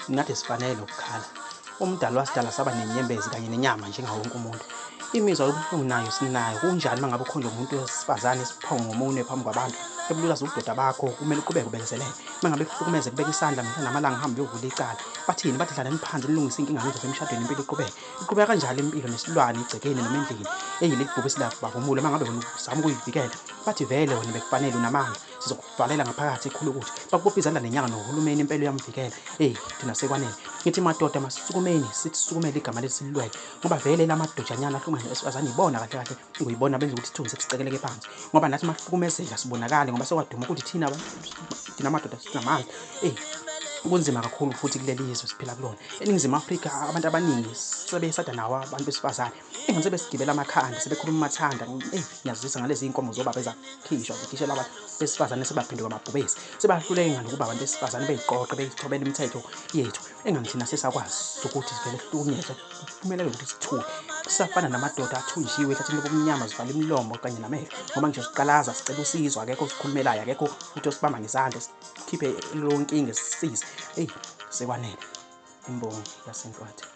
Nathi sifanele ukukhala. Umdali wasidala saba nenyembezi kanye nenyama njengawo wonke umuntu. Imizwa yobuhlungu nayo sinayo. Kunjani uma ngabe ukhonjwa umuntu wesifazane isiphongo ngomunwe phambi kwabantu? Ebululaza ubudoda bakho, kumele uqhubeke ubekezelele. Uma ngabe kuhlukumeze kubeka isandla mihla namalanga uhambe uyovula icala. Bathini? Bathi hlalani phansi nilungise inkinga zenu zasemshadweni impilo iqhubeke. Iqhubeka kanjalo impilo nesilwane egcekeni noma endlini. Eyi leli bhubesi liyabhavumula uma ngabe wena uzama ukuyivikela. Bathi vele wena bekufanele unamanga. Sizokuvalela ngaphakathi ekhulukuthi. Bakubopha izandla nenyanga nohulumeni impela uyamvikela. Eyi thina sekwanele. Ngithi madoda masisukumeni sithi sukumele igama leli sililwele. Ngoba vele lamadojanyana ahlukumeza besifazane ibona kahle kahle nguyibona benza ukuthi isithunzi sethu sicekeleke phansi. Ngoba nathi mahlukumezeka sibonakale ngoba sekwaduma ukuthi thina thina madoda sinamandla. Eyi kunzima kakhulu futhi kuleli zwe siphila kulona. ENingizimu Afrika abantu abaningi sebesada nawo abantu besifazane. Engani sebesigibela amakhanda sebekhuluma umathanda. Eyi ngiyazisa ngalezi iy'nkomo zobaba ezakhishwa zikhishela abantu besifazane sebaphenduka amabhubesi. Sebahluleke ngani ukuba abantu besifazane beyiqoqe beyithobele imithetho yethu. Engani thina sesakwazi ukuthi sivele sihlukunyezwe kumele ukuthi sithule. Sisafana namadoda athunjiwe ehlathini lobumnyama sivala imilomo kanye namehlo ngoba ngisho siqalaza sicela usizo akekho osikhulumelayo akekho futhi osibamba ngesandla sikhiphe leyo nkinga sisize. Eyi sekwanele imbongi yasenhlwathi.